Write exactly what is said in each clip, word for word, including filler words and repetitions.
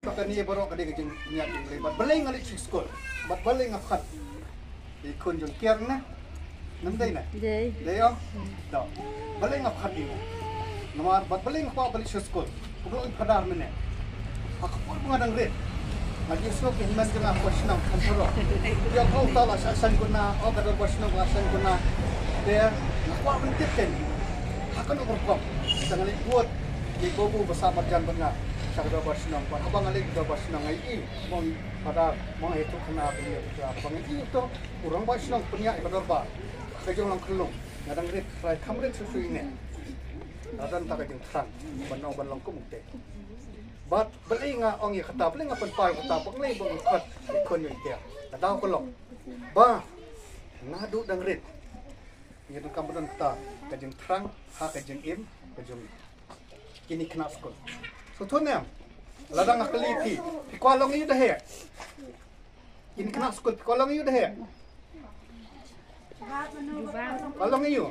Kane baroh ka dei ka jingpynïaid jong U Blei. Bad balei nga leit sha skul? Bad balei nga khot ïa i khun jong kiar ne? Nam dei ne? Dei. Dei ong? Dei. Balei nga khot ïa i? Namar bad balei nga kwah ban leit sha skul? Kaba long i Phadar mynne. Ha ka por ba nga dang rit, nga ju sngew ki hynmen jong nga hapoh shnong khamtam. Ïa ka uta la shah shang kuna, o ka dorbar shnong la shang kuna. Te nga kwah ban tip kein ha kano ka rukom. Te nga leit bud ïa i babu ba sah marjan bad nga sha ka dorbar shnong. Bad haba nga leit dorbar shnong nga ïohi mo i Phadar, mo nga ïathuh khana ba ïa ka ba nga ïohi uto u rangbah shnong pynïaid ïa ka dorbar. Ka jong long khyllung. Nga dang rit, trai kham rit shuh shuh ine. Nga don ta ka jingthrang ban ong ban long kum ute. Bad balei nga ong ïa kata, balei nga pynpaw ïa kata, balei ba nga khot ïa i khun ïa i tiar. Ka daw ka long ba naduh dang rit, ngi donkam ban don kata ka jingthrang ha ka jingim ka jong ngi. Kine ki khynnah skul, sngewthuh ne em? Lada nga kylli phi, phi kwah long aïu da heh? Kine ki khynnah skul, phi kwah long aïu da heh? Kwah long aïu?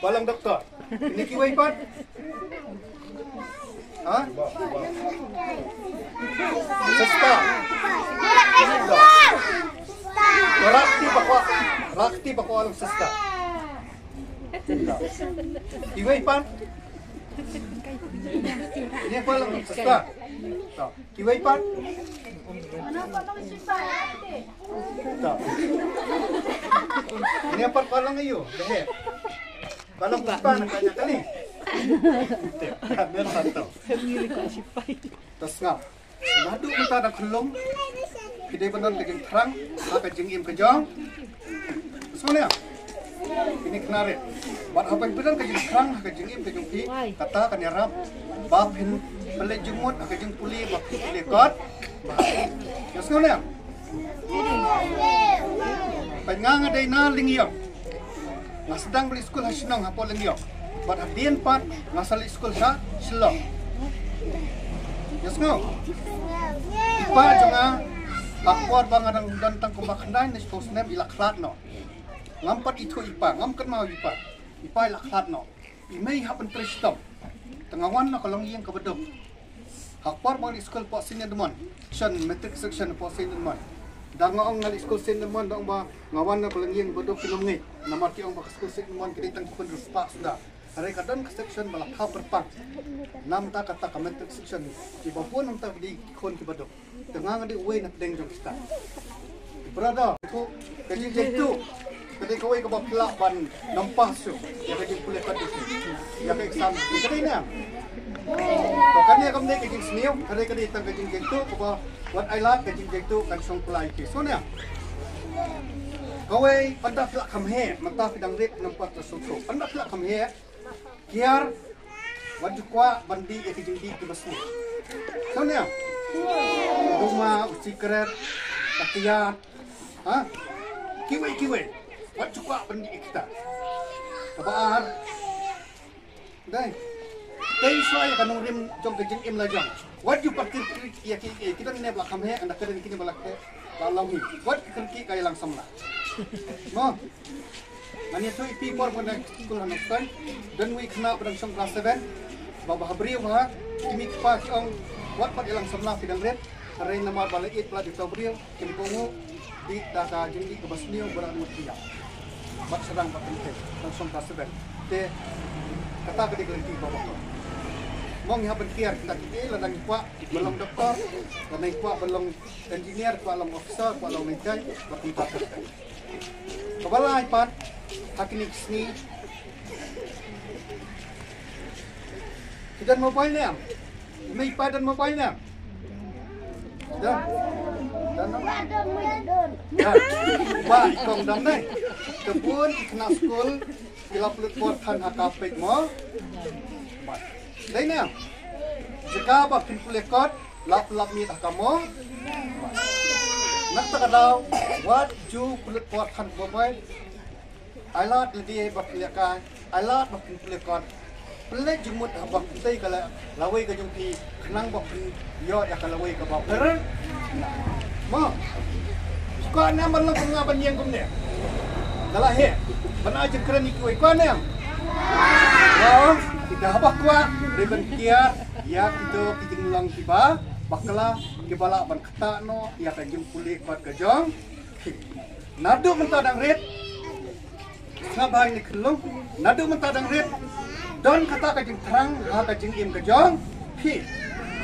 Kwah long doktor. Kine kiwei pat? Ha? Sister. Rakti ba kwah, rakti ba kwah long sister. Kiwei pat? Kine kwah long sister. Kiwei pat? Kine pat kwah long aïu? Deh. Kwah long sipai na ka ïa kali. Deh, deh, deh. Te sngap. Naduh mynta da khyllung, phi dei ban don ka jingthrang ha ka jingim ka jong. Sngap ne? Kine khynnah rit. Bad haba phi don ka jingthrang ha ka jingim ka jong phi, kata kan ïarap ba phin pynleit jingmut ha ka jingpule, ba phin pule kot. Ba. Ïa sngap ne? Peit nga, nga dei na Lyngïong. Nga sdang ban leit skul ha shnong hapoh Lyngïong. Bad hadien pat nga sa leit skul sha Shillong. Ïa sngap? I pa jong nga, ha ka por ba nga dang don tang kumba khyndai ne shiphew snem i la khlad noh. Ngam pat ithuh i pa, ngam kynmaw i pa. I pa i la khlad noh. I mei hap ban trei shitom. Te nga wan na ka longïing kaba duk. Ha ka por ba nga leit skul hapoh Saint Edmund, section, matric section hapoh Saint Edmund. Da nga ong nga leit skul Saint Edmund, da ong ba nga wan na ka longïing ba duk, kim ngeit. Namar ki ong ba ka skul Saint Edmund ki dei tang ki khun riewspah suda. Hynrei ka don ka section ba la khaw kyrpang. Namar kata ka matric section, kiba bun namar ki dei ki khun kiba duk. Te nga nga dei uwei na pdeng jong kita. Brother, to, ka jingjaituh ka dei kawei kaba phi lah ban nang pass shuh ïa ka jingpule kot jong phi, ïa ka exam. Ka dei ne em? To, kane kam dei ka jingsniew, ka dei, ka dei tang ka jingjaituh kaba wat ai lad ka jingjaituh kan shong pla ïa phi. Sngap ne em? Kawei, ynda phi lah kham heh, mynta phi dang rit, namar to sngewthuh. Ynda phi lah kham heh, kiar, wat ju kwah ban dih ïa ki jingdih kiba sniew. Sngap ne em? Duma, u sikret, ka kiad. Ha? Kiwei kiwei. Wat ju kwah ban dih ïa kita. Kaba ar. Dei. Tei shuwa ïa ka nongrim jong ka jingim la jong. Wat ju pat kyrkieh ïa ki, ki don ne ba la kham heh, ynda ka don kine ba la heh, la long hi. Wat kyrkieh ka ïalang samla. Mo. Ngan ïathuh ïa phi por ba nga dang skul ha Nongstoiñ. Don uwei u khynnah ba dang shong class seven. Ba, ba ha briew ha ki mei ki pa ki ong, wat pat ïalang samla phi dang rit. Hynrei namar ba la ïeit palat ïa uta u briew, kim kohnguh, dih da ka jingdih kaba sniew, ba la mut ïa. Bad sdang bad kynthei, dang shong class seven. Te kata ka dei ka lynti kaba bakla. Mo, ngi hap ban kiar kita kiei, lada ngi kwah ban long doktor, lada ngi kwah ban long engineer, kwah long officer, kwah long nonghikai, bad kumta kumta. Kaba lai pat, ha kine ki sngi, ki don mobile ne em? I mei i pa don mobile ne em? Don. Don. Don. Ba i kong don ne. Te bun ki khynnah skul ki la pynlut por than ha ka page mo. Dei ne em? Jaka ba phin pule kot, lap lap miet ha ka mo. Nangta ka daw, wat ju pynlut por than mobile. Ai lad lade ba phin lehkai, ai lad ba phin pule kot. Pynleit jingmut ha ba phin tei ka la, lawei ka jong phi, khnang ba phin ïoh ïa ka lawei kaba pher. Mo. Kwah ne em ban long kum nga ban ïeng kumne? Da la heh ban ai jingkren ïa kiwei, kwah ne em? Ong, Haba kwah, dei ban kiar ïa kito ki jinglong kiba bakla, kiba lah ban ktah noh ïa ka jingpule kot ka jong phi. Naduh mynta dang rit, sngap bha ïa kane ka lynnong, naduh mynta dang rit, don kata ka jingthrang ha ka jingim ka jong phi.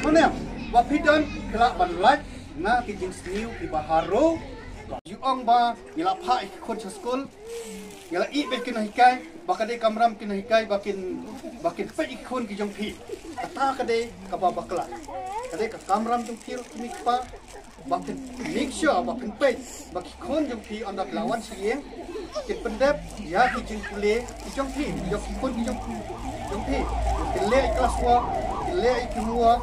Kumne, ba phi don, phi lah ban lait na ki jingsniew kiba harum. Ju ong ba ngi la phah ïa ki khun sha skul, ngi la ïeh beit ki nonghikai, ba ka dei kamram ki nonghikai ba kin, ba kin peit ïa ki khun ki jong phi. Kata ka dei kaba bakla. Ka dei ka kamram jong phi ruh ki mei ki pa, ba phin make sure, ba phin peit ba ki khun jong phi ynda ki la wan sha ïing, kin pyndep ïa ki jingpule ki jong phi, ïa ki khun ki jong, jong phi. Kin leh klas work, kin leh ki homework.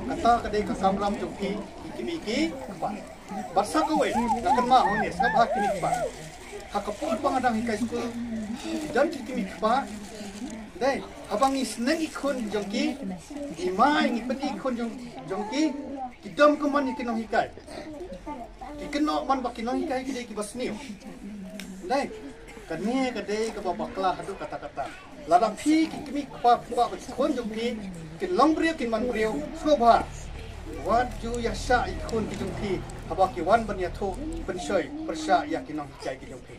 Kata ka dei ka kamram jong phi, ki mei ki pa. Bad sa kawei, nga kynmaw hangne, sngap bha ki mei ki pa. Ha ka por ba nga dang hikai skul, ki don ki mei ki pa. Dei, haba ngi sneng ïa ki khun jong ki, ngi mai, ngi pyni ïa ki khun jong, jong ki, ki dom kumne ïa ki nonghikai. Ki kynnoh man ba ki nonghikai ki dei kiba sniew. Dei, kane ka dei kaba bakla haduh katta katta. Lada phi ki kmie ki kpa phi kwah ba ki khun jong phi kin long briew kin man briew, sngewbha wat ju ïa shah ïa ki khun ki jong phi haba ki wan ban ïathuh pynshoi pyrshah ïa ki nonghikai ki jong phi.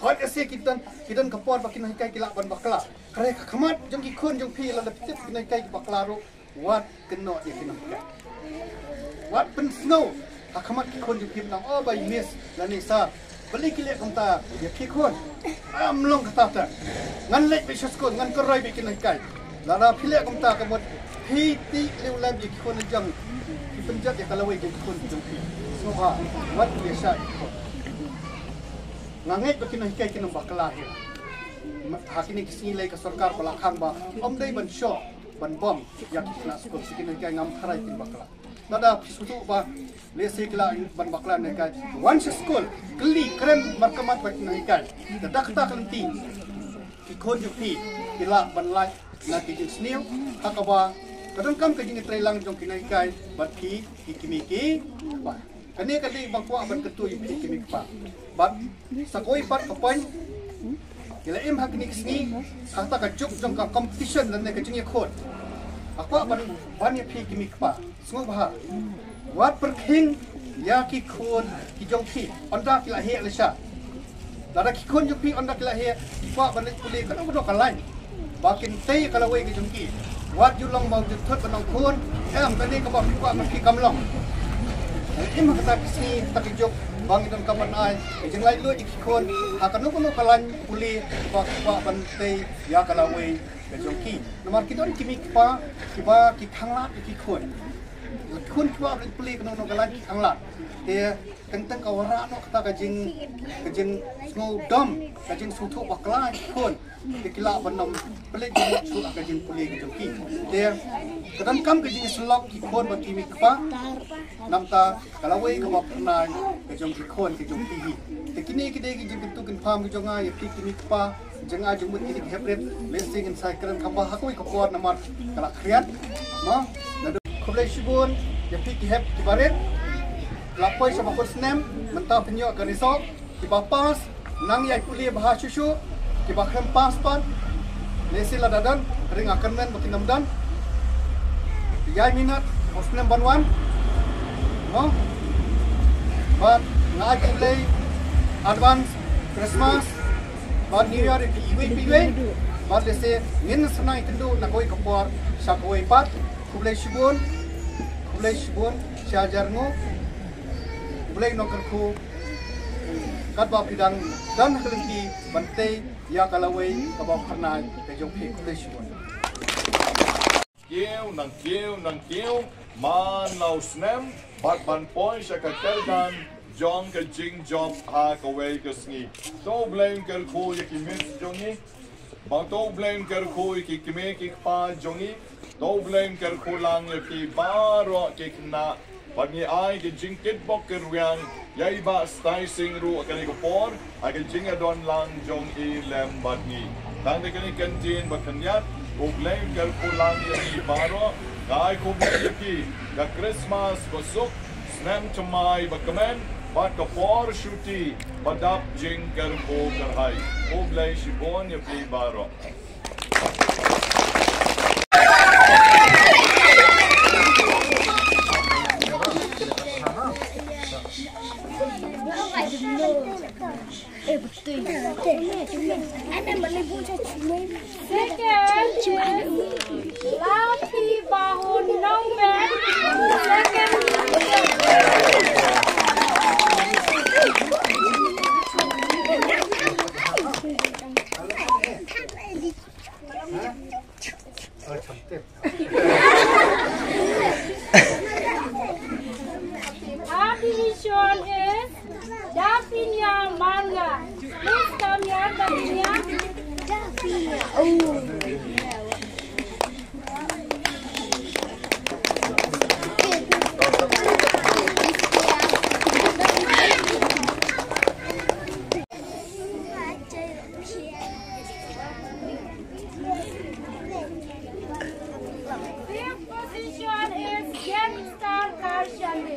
Hooid, ase ki don, ki don ka por ba ki nonghikai ki lah ban bakla. Hynrei ka khmat jong ki khun jong phi lada phi tip ki nonghikai ki bakla ruh, wat kynnoh ïa ki nonghikai. Wat pynsngew ha khmat ki khun jong phi ban ong, "Oh, bai miss lane sir, balei ki leh kumta ïa phi khun?" Ym long kata te. Ngan leit beit sha skul, ngan kynroi beit ki nonghikai. Lada phi leh kumta ka mut phi tih liewlem ïa ki khun lajong, phi pynjot ïa ka lawei ki khun jong phi. Sngewbha wat ïa shah ïa ki khun. Nga ngeit ba ki nonghikai kin ym bakla hi. Ha kine ki sngi lei ka sorkar ba la khang ba ym dei ban shoh ban bom ïa ki khynnah skul, sa ki nonghikai ngam tharai kin bakla. Lada phi sngewthuh ba lehse ki lah ban bakla nonghikai, wan sha skul, kylli kren markhmat bad ki nonghikai. Te da kata ka lynti ki khun jong phi ki lah ban lait na ki jingsniew ha kaba ka donkam ka jingïatreilang jong ki nonghikai bad phi ki kmie ki kpa. Kane ka dei ba nga kwah ban kyntu ïa phi ki kmie ki kpa. Bad sa kawei pat ka point, ngi la im ha kine ki sngi, ha kata ka juk jong ka competition lane ka jingïakhun. Nga kwah ban, ban ïa phi ki kmie ki kpa, sngewbha wat pyrkhing ïa ki khun ki jong phi ynda ki la heh lashai. Lada ki khun jong phi ynda ki la heh ki kwah ban leit pule kano kano ka lain ba kin tei ka lawei ka jong ki, wat ju long ba ju thut ban ong khun, em, kane kaba phi kwah ba phi kam long. Im ha kata ka sngi, kata ka juk ba ngi donkam ban ai ka jinglaitluid ïa ki khun ha kano kano ka lain pule ba ki kwah ban tei ïa ka lawei ka jong ki. Namar ki don ki kmie ki kpa kiba ki khanglad ïa ki khun. Ki khun ki kwah ban leit pule kano kano ka lain ki khanglad. Te teng teng ka wanrah noh kata ka jing, ka jingsngewdom, ka jingsngewthuh bakla ïa ki khun. Te ki lah ban ym pynleit jingmut shuh ha ka jingpule ka jong ki. Te ka donkam ka jingïasyllok ki khun bad ki kmie ki kpa, namar ka lawei kaba phyrnai ka jong ki khun ka jong phi hi. Te kine ki dei ki jingkyntu kynpham ka jong nga ïa phi ki kmie ki kpa. Jong nga jingmut kine ki hep rit, lehse ngin sa kren kham bha ha kawei ka por namar ka la khriat. Mo, naduh, khublei shibun ïa phi ki hep kiba rit. La poi sha ba kut snem, mynta pynïoh ka result. Kiba pass, nang ïai pule bha shuh shuh. Kiba khlem pass pat, lehse lada don, hynrei nga kyrmen ba kin ym don, ïai minot, u snem ban wan. Mo, bad nga ai khublei advance Christmas bad New Year ïa phi iwei pa iwei. Bad lehse ngin sa nang ïakynduh na kawei ka por sha kawei pat. Khublei shibun, khublei shibun, sha jar nguh. Khublei Nongkyrkhu, katba phi dang don ha ka lynti ban tei ïa ka lawei kaba phyrnai ka jong phi. Khublei shibun. Kiew nang kiew nang kiew, man la u snem bad ban poi sha ka kyrdan jong ka jingjop ha kawei ka sngi. To U Blei un kyrkhu ïa ki miss jong ngi. Bad to U Blei un kyrkhu ïa ki kmie ki kpa jong ngi. To U Blei un kyrkhu lang ïa phi baroh ki khynnah. Bad ngi ai ka jingkitbok kyrwiang ïa i Bah Stai Sing ruh ha kane ka por, ha ka jingïadon lang jong i lem bad ngi. Tang da kane ka ktien ba khyndiat, U Blei un kyrkhu lang ïa phi baroh. Nga ai khublei ïa phi ka Christmas basuk, snem thymmai ba kmen, bad ka por shuti ba dap jingkyrkhu kyrhai. Khublei shibun ïa phi baroh. Our division is Daphnia Marngar. Please come here, Daphnia. Daphnia. Oh. Fifth position is Jenstar Karshande.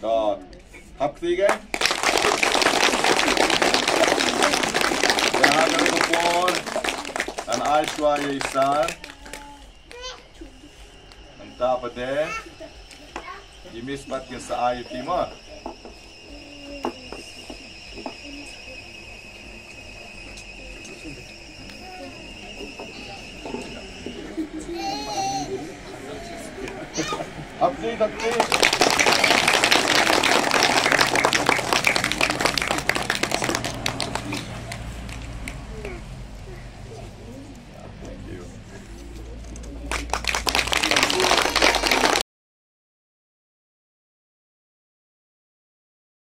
Don. Hap ti ke? Te ha kane ka por ngan ai shuwa ïa i Sar. Nangta pat de i Miss pat kin sa ai ïa phi mo. Hap ti, hap ti.